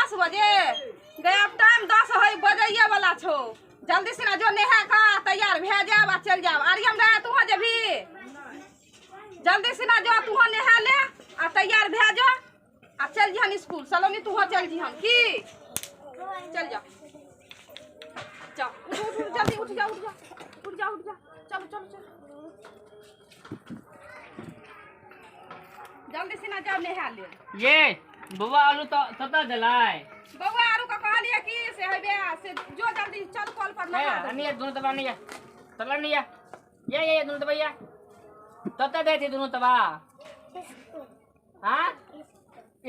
10 बजे गए। अब टाइम 10 है बजैया वाला छो। जल्दी से ना जो नेहा का तैयार भे जाब आ चल जाब। आर्यम रे तू जेबी? जल्दी से ना जो तू नेहा ले आ तैयार भे जा आ चल जिहन स्कूल। सलोनी तू चल जिहन की चल जा। चल उठ उठ उठ जल्दी उठ जा उठ जा उठ जा उठ जा। चलो चलो चलो जल्दी से ना जाओ नेहा ले। ये बउआ आलू तो सता जलाए। बउआ आलू का कहलिए कि से हेबे से जो जल्दी चल कॉल पर ना नहीं दोनों तबा नहीं तला नहीं ये दोनों तबा या तता दे थी दोनों तबा। हां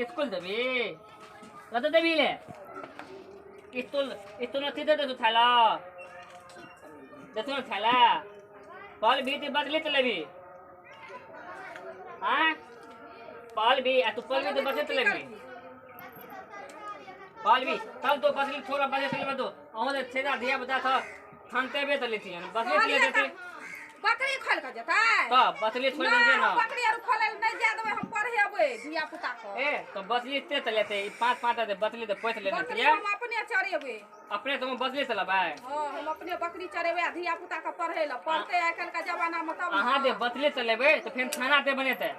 स्कूल देबी कत देबी ले स्कूल स्कूल नथी दे तू थाला दे तू थाला पल भी ते बदली ते लेबी। हां पल भी आ तू पल भी ते बदली ते लेबी। पल भी चल तो बदली थोड़ा बदली ते लेबे तो अहो दे छेदा दिया बता था थनते बे ते लेती बदली ते लेते बकरी खोल के जेतै त बदली छोड़ दे ना। बकरी आर खोले नहीं जा देबै हम पढ़ेबै धिया पुता के। ए तो बदली ते त लेते ई 5 5 दे बदली ते पैसे ले लेती हम अपने चरेबै। अपने तो बदली से लेबै। हां हम अपने बकरी चरेबै आ धिया पुता के पढ़े ल पढ़ते आइ काल के जमाना में तब अहां दे बदली से लेबै तो फेन खाना दे बनेते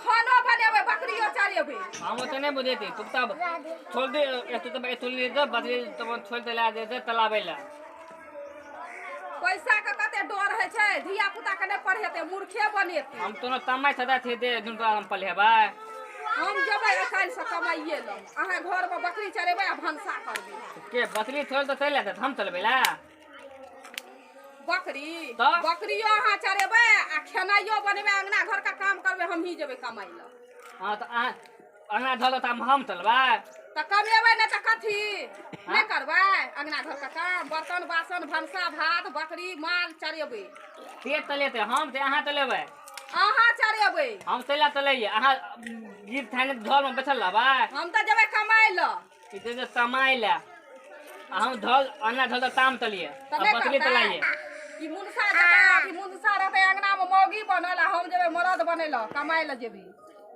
खानो बनेबै बकरियो चरेबै। हम तो नहीं बुझेती तू तब छोड़ दे ए तू तब ए तुलनी दे बदली तब छोड़ दे ला दे तलाबै ला। पैसा के कते डर है छै धिया पुता के नहीं पढ़ेते मूर्खे बनेते। हम तो तमाय सदा थे दे दुन हम पढ़ेबै। हम जेबै काल्हि से कमाइए ल अहाँ घर में बकरी चरेबै आ भनसा करबै। के बकरी छोड़ तो चल जाते हम चलबै ला बकरी बकरियो अहाँ चरेबै आ खेनाइयो बनेबै अंगना घर का काम करबै हम ही जेबै कमाइ ल। हां तो अहाँ अंगना धल त हम चलबै त कमेबै नहीं त कथी नहीं करबै अंगना घर का काम बर्तन बासन भनसा भात बकरी माल चरेबै। के चलेते हम से अहाँ चलेबै? अहाँ चरेबै हम चला चलैए अहाँ गीत थाने घर में बैठल रहबै। हम त जेबै कमाइ ल। ई जे कमाइ ल हम धल अंगना धल त ताम चलिए बकरी चलाइए। ई मुनसा जेतै ई मुनसा रहतै अंगना में मौगी बनल आ हम जेबै मरद बनै ल कमाइ ल जेबै।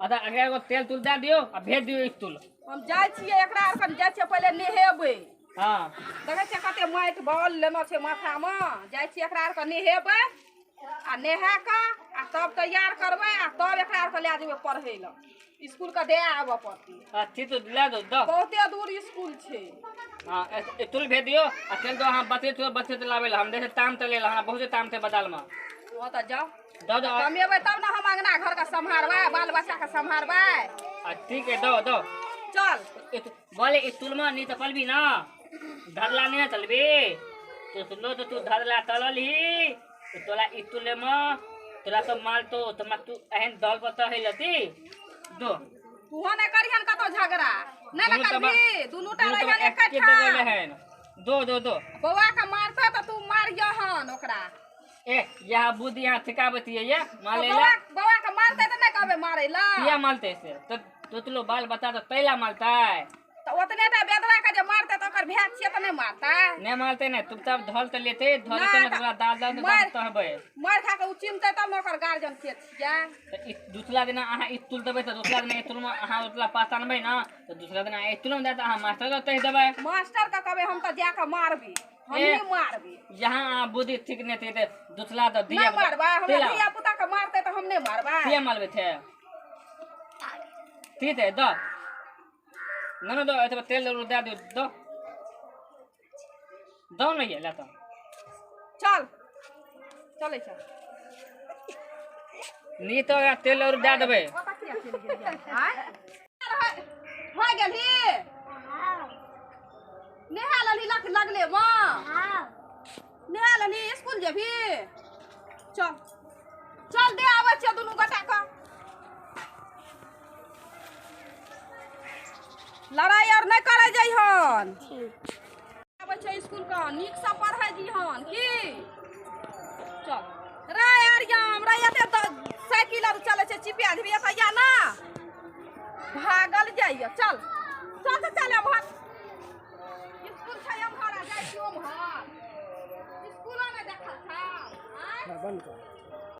अच्छा अगर एगो तेल तुल दे दियो आ भेज दियो स्कूल। हम जाइ छियै एकरा आर कन जाइ छियै पहिले नेहेबै। हां देखै छियै कते माटि बॉल लेने छै माथा में। जाइ छियै एकरा आर के नेहेबै आ नेहा के आ तब तैयार करबै आ तब एकरा आर के लए जेबै पढ़ै ल स्कूल के दे आबऽ पड़तै। अच्छी तो ले दो दो बहुते दूर स्कूल छै। हां स्कूल भेज दियो आ चल दो हां बच्चे तो बच्चे तो लाबै ल हम देखे ताम त ले ल हां बहुते ताम छै बदाल में। ओ त जाओ दो दो कमेबै तब ना हम अंगना घर के सम्हारबै बाल बच्चा के सम्हारबै। आ ठीक है दो दो चल बोले स्कूल में नहीं तो पलबी ना धरला नहीं चलबी तो सुनो तो तू धरला चलली तो तोला स्कूल में तोला तो माल तो तोमा तू एहन दल पता है लती दो तू ने करिहन कतो झगड़ा नहीं ना करबी दुनू टा रहिहन इकट्ठा। दो दो दो बौआ के मारता त तू मारियहन ओकरा। ए यहाँ बुद्धि यहाँ सिखाबती है ये माले ला बौआ के मारते त नहीं कहबे मारे ला किया मारते से तो तो बाल बता तो पहला मारता है तो ओतने टा बेदरा के जे मारते त ओकर भैया छियै त नहीं मारता नहीं मारते नहीं तुम तब धल त लेते धल त तोरा दाल दाल त हबे मार खा के उ चिन्हते तब न ओकर गार्जियन के छियै। त ई दूसरा दिन अहाँ स्कूल देबै त दूसरा दिन स्कूल में अहाँ ओतला पास आनबै ना त दूसरा दिन स्कूल में जात अहाँ मास्टर के कहि देबै। मास्टर के कहबै हम त जा के मारबी हम ही मारबी। यहाँ बुद्धि ठीक नहीं थे दूसरा त दिया नहीं मारबै हमरा धिया पुता के मारते त हम नहीं मारबै। किया मारबै थे ठीक है दो ना ना दो ऐसे तेल दे दो दो दो नहीं है लेता चल चले चल नहीं तो तेल और दे देबै। हो गेली नेहा लली लगले मां। हां नेहा लली स्कूल जेबी चल चल दे आबै छै दुनू गोटा के। लड़ाई और नहीं करे जइहन आबै छै स्कूल के नीक से पढ़ै जइहन की चल रे आर्यम रे एते साइकिल आर चलै छै चिपिया जेबी एतऽ या ना भागल जाइए। चल चल त चल एम्हर स्कूल छै एम्हर आ जाइ छी ओम्हर स्कूलो नहि देखल छौ। बंद कर।